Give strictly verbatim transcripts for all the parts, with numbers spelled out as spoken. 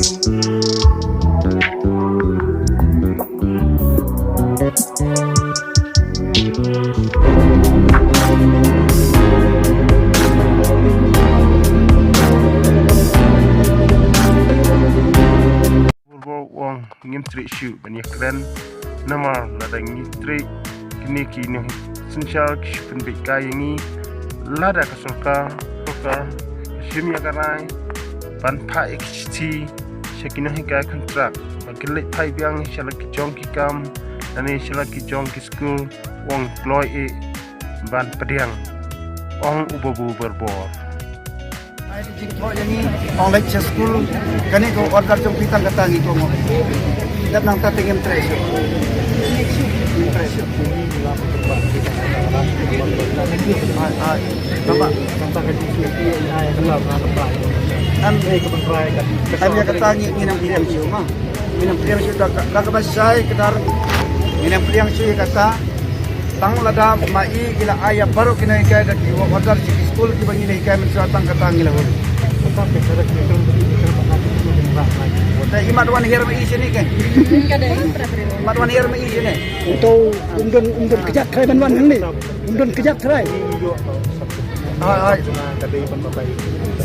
Bor bor u ong ngim treh shuh ban ïakren namar lada ngi treh kine ki nongshong synshar ki shu pynbeit kai ïa ngi, lada ka sorkar, sorkar ka shim ïa ka rai ban phah ïa ki shithi sha ki nonghikai kontrak ba kin leit phai biang sha la ki jong ki kam lane sha la ki jong ki skul, u ong kloi eh ban pdiang, ong u babu Borbor. Ai, jingthoh ïa ngi, ong leit sha skul, kane ka order jong phi tang kata ngi kohnguh. Dep nangta te ngim treh shuh. Ngim treh shuh. Ai, ai. Tama. Em, em ïa kata ngi, ngin ym pdiang shuh ma. Ngin ym pdiang shuh da ka, da kaba shai ka dar. Ngin ym pdiang shuh ïa kata. Tang lada ma i ki la ai ïa baroh ki nonghikai da ki work order sha ki skul kiba ngi la hikai mynshuwa, tang kata ngi la hur. Te i mat wan hiar ma i shane ke. Mat wan hiar ma i shane. Uto um don, um don kjat trai ban wan hangne. Um don kjat trai. Ai, ai.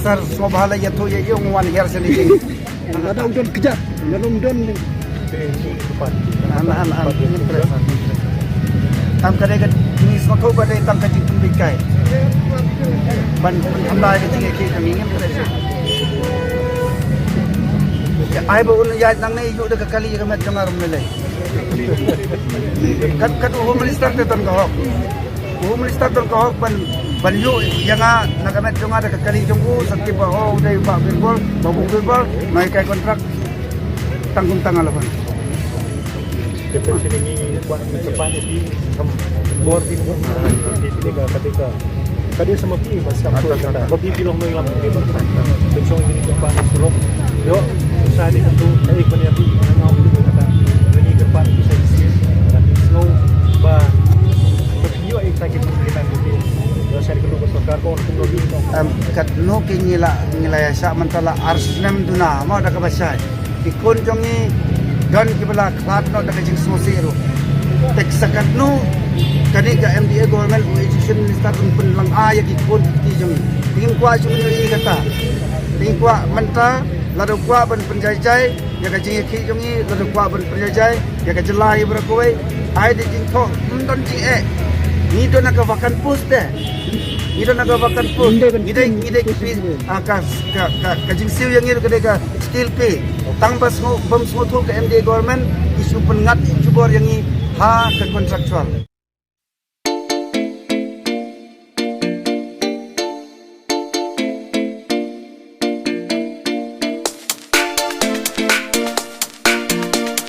Sir, sngewbha la ïathuh ïa i, ong wan hiar shane ke. Lada u don kjat, lada u don. An, an, an, ngim treh, ngim treh. Tang ka dei ka, ngi sngewthuh ba dei tang ka jingpynbeit kai. Ban, ban pynbeit ka jingïakhih ka ngi, ngim treh. Ai ba un ïaid nangne ïuh da ka kali ka met jong nga ruh lei. Kat, kat u Home Minister te don ka hok. U Home Minister don ka hok ban, ban ïuh ïa nga na ka met jong nga da ka kali jong u, sa tip ba, oh, u dei u Bah Birbor, Bah Birbor, nonghikai kontrak tang kum tang la ban. Te pynshai ngi kwah ngi kyrpad ïa phi, kam bor phi, phi, phi, ka, ka, ka, ka dei sa ma phi, ba sa phi, ba phi, phi long nongïalam, phi, ba phi, pynshong ïa ngi kyrpad surok. Ïoh, sa dei kumto, ka ek ban ïa phi, nga ong phi kata, ngi kyrpad phi sa ïa phi, ba phi ïoh ïa kita ki, kita ki, ïoh sa dei kumto ba sorkar ko, kumno ki, kumno. Em, katno ki ngi la, ngi la ïa shah mynta la ar snem duna, ma da kaba shai. Ki khun jong ngi don kiba la khlad noh da ka jingsngewsih ruh. Te sa katno kane ka M D A government, u education minister un pynlang ai ïa ki khun ki kti jong ngi. Te ngim kwah shuh ïa kata. Te ngi kwah mynta lada kwah ban pynjai jai ïa ka jingïakhih jong ngi, lada kwah ban pynjai jai ïa ka jylla ïa baroh kawei. Ai dei jingthoh, ym don jingeh. Ngi don ha ka vacant post te. Ngi don ha ka vacant post. Ngi dei, ngi dei ki phi, ah, ka, ka, ka, ka jingsiew ïa ngi ruh ka dei ka skill pay. Tang ba sngew, bym sngewthuh ka M D A government, ki shu pynngat jubor ïa ngi ha ka contractual.